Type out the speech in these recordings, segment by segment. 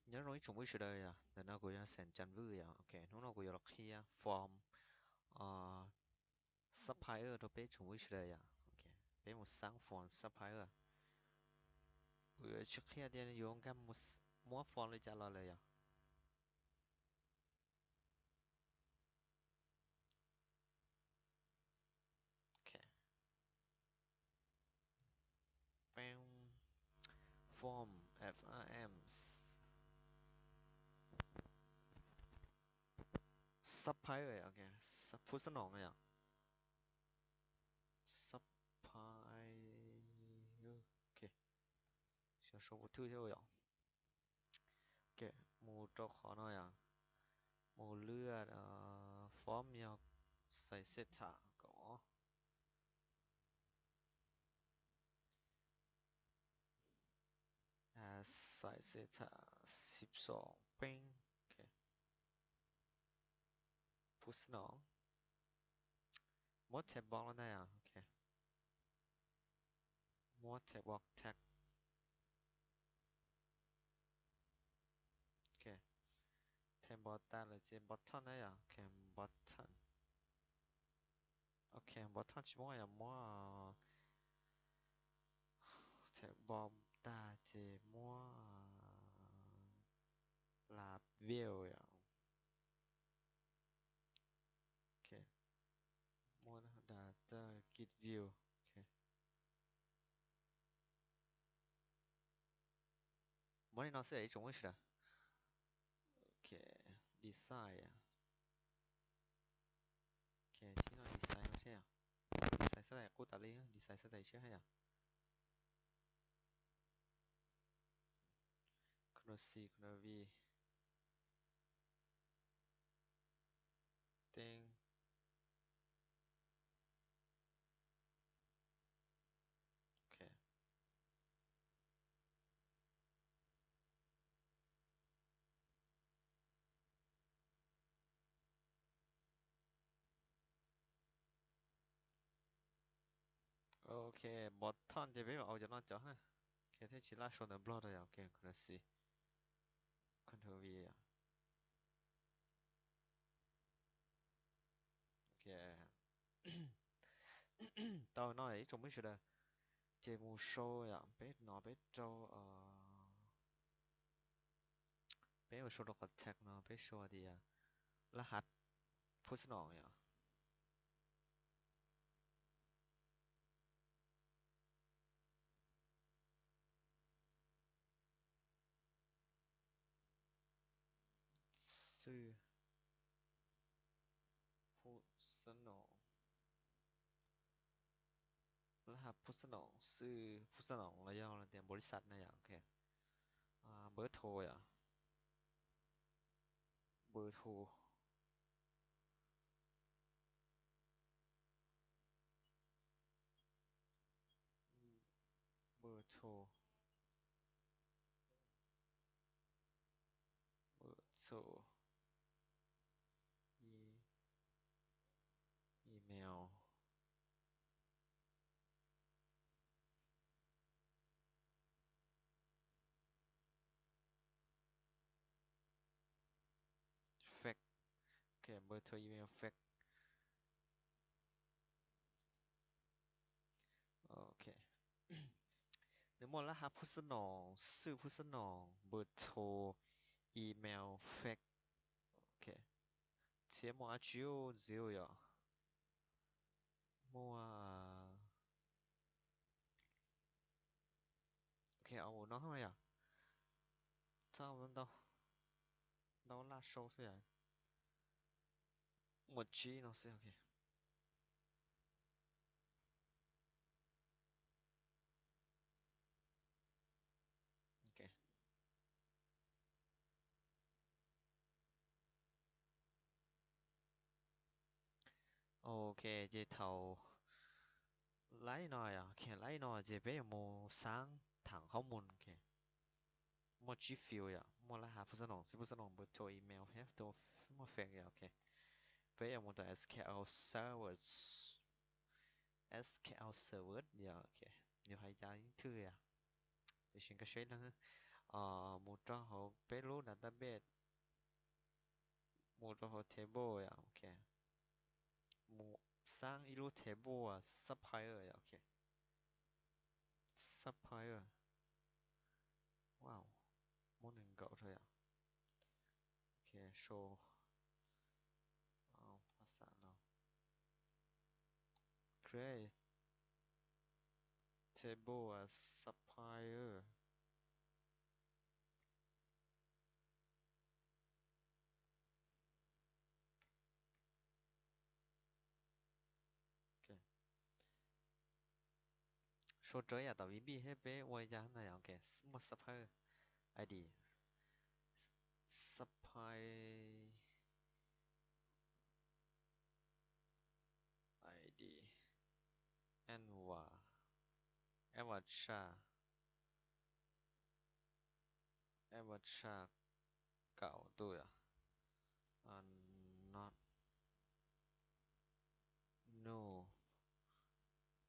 Nyob zoo ib tsoom phooj ywg sawv daws yom, ntawm no kuv yog Xeem Cas Vwj yom. Ok, hnub no kuv yuav los qhia form supplier rau peb tsoom phooj ywg sawv daws yom. Ok, peb mus xaab form supplier. Kuv yuav tsis qhia tias yuav nkag mus muab form li cas los lawm yom. Ok. Peb form F R M supplier, ok, phuv xab noom yom. Supplier, ok, xyov sau ua thwj thiab yom. Ok, mus rau qhov no yom, mus lwaj form yog size set tham kaum ob, size set tham xib xoom peeb. Ok, phuv xab noom, muab text box los ntag yom. Ok, muab text box tag. Ok, text box tag lawm ces button na yom. Ok, button. Ok, button tsis muab yom, muab text box tag ces muab las view yom. Ok, muab data git view. Ok, muab li no xwb ib tsoom phooj ywg sawv daws. Ok, design. Ok, thib no design no seb yom. Design xab tais qub tas li, design xab tais seb yom. Control C, Control V. Teeb. Ok. Ok, button ces peb mam ua cov no cov. Ok, thiaj tsis laj sau ntawv Nplog rau yom. Ok, Control C, Control V yom. Ok, tau no ib tsoom phooj ywg sawv daws, ces mus sau yom, peb no peb rau, peb mus sau rau qhov tag no peb sau tias lab hav phuv xab noom yom. Xwb phuv xab noom, lab hav phuv xab noom xwb, phuv xab noom los yog tias npaum li xav na yom. Ok, npawb tho yom, npawb tho, npawb tho, npawb tho, email. Fake. Ok, npawb tho email fake. Ok, nws muaj lab hav phuv xab noom, xwb phuv xab noom, npawb tho, email fake. Ok, thiab muaj dab tsi ntxiv yom? Muaj, ok, ua no yom, txhob ntau, ntau laj sau xwb yom. Muaj tsib no xwb. Ok, ok, ok, ces thaum lab no yom, ok, lab no ces peb yuav mus xaab thaam qhov mus. Ok, muaj tsib field yom, muaj lab hav phuv xab noom, xwb phuv xab noom, npawb tho, email, thiab muaj fake yom. Ok, peb yuav mus rau SQL Server, SQL Server yom. Ok, nws hais cov ib thwj yom, tiam sis nkag siab leej, mus rau hauv peb lub lub database mus rau hauv table yom, ok. Mus xab ib lub table supplier yom, ok. Supplier. Wow, muab nees nkaum rau yom. Ok, show. Create table as supplier. Sau rawv yam tom VB thiab peb ua li cas na yom, ok, muaj supplier ID, supplier ID, Anva, Anva Cha, Anva Cha kaum tus yom, not new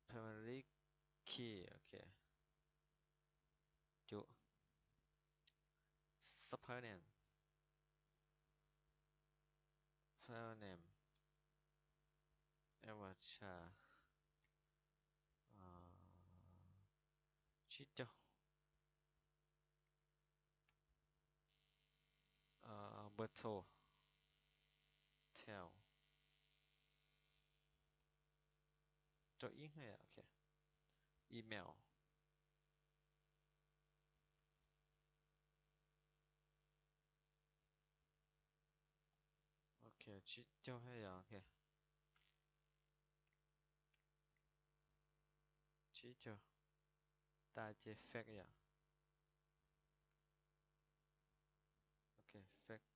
primary key, ok. Cuv supplier name, supplier name Anva Cha tsib caug. Berto Teo rau ib, ok. Email, ok, tsib caug thiab yom, ok. Tsib caug. Tas ces fake yom. Ok, fake.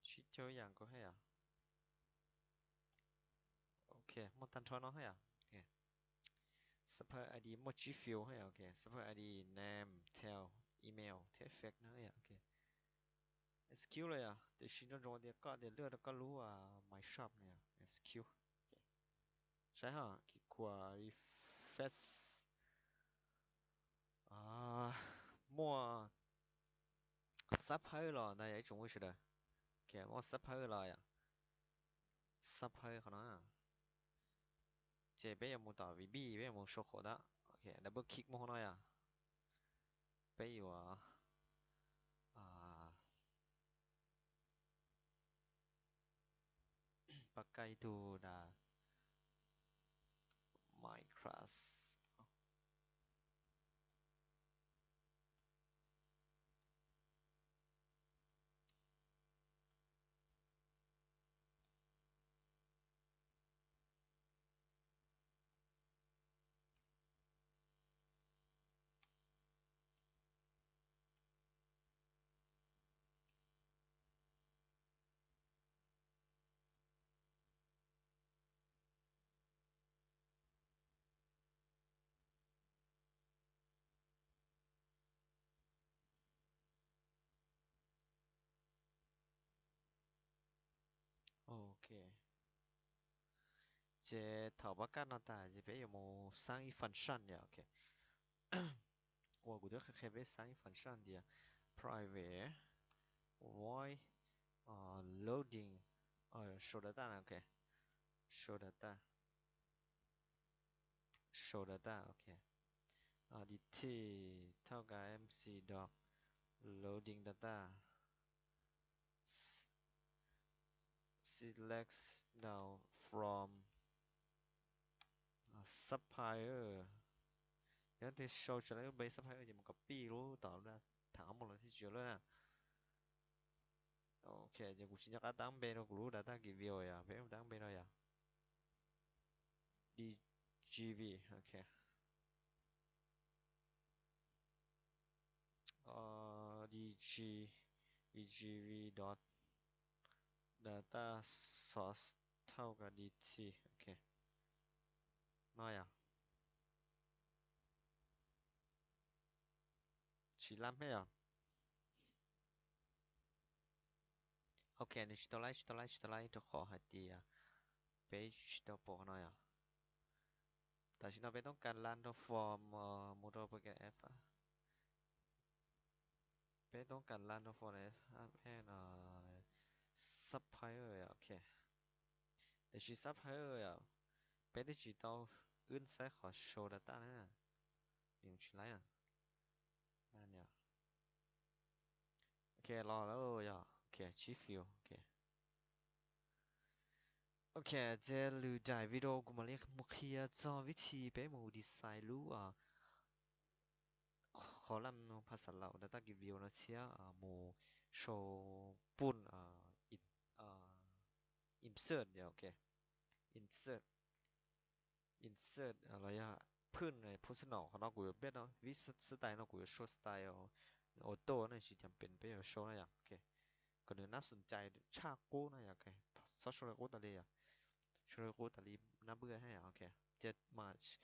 Tsib caug ib yam nkaus thiab yom. Ok, muaj tag nrho no thiab yom. Supplier ID muaj tsib field thiab yom, ok. Supplier ID, name, tail, email thiab fake no yom, ok. Execute lawm yom, tiam sis nco ntsoov tias koj tias lwaj rau koj lub My Shop no yom, execute. Saib ho, kis khuam refresh. Muaj supplier los ntag yom ib tsoom phooj ywg sawv daws. Ok, muaj supplier los yom. Supplier qhov no. Ces peb yuav mus tom VB, peb yuav mus sau qhov ntawd. Ok, double click mus hauv no yom. Peb yuav pab kaij tug da Minecraft. Ok. Ces thaum pab kaj no tas ces peb yuav mus xab ib function yom, ok. Uas kuv twb qhia qhia peb xab ib function tias private void loading show data, ok. Show data. Show data, ok. Dt thauj kas mc dot loading data. Select down from supplier. Yog tias sau tsis tau lub npe supplier ces mus copy lub tom tham qhov muag los thiaj tsis lawm na. Ok, ces kuv tsis nco qab tab npe rau kuv lub data kis view yom, peb mus tab npe rau yom. Dgv, ok. Dg, dgv dot data source thauj kas dt, ok. No yom. Tsis lab me yom. Ok, nws tsis tau laib, tsis tau laib, tsis tau laib rau qhov hais tias peb tsis tau pom no yom. Tam sim no peb toob kas lan rau form mus rau P K F. Peb toob kas laj no for ne, app supplier, ok. Tiam sis supplier yom, peb twb tsis tau wb saib qhov show data na. Nws tsis laib na. Ok, los lawm yog, ok, tsib fiu, ok. Ok, ces lwm daim video kuv mam li mus qhia txog vib thi peb mus design lub qhov laj no phas xav laus data kis view no thiab mus show pun insert, ok, insert, insert los yog phwj, phwj xab nom qhov no kuv yuav peb no vib style no kuv yuav show style auto no tsis cas pem peb yuav show na yom, ok. Kom nws nab xum cai tshaj qub na yom, ok. Txhob show li qub tas li yom, show li qub tas li nab npwj na yom, ok. Ces mas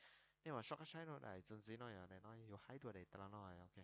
nej mam soj qab saib no daim txuas ntxiv no yom, daim no yuav haib dua daim tas los no, ok.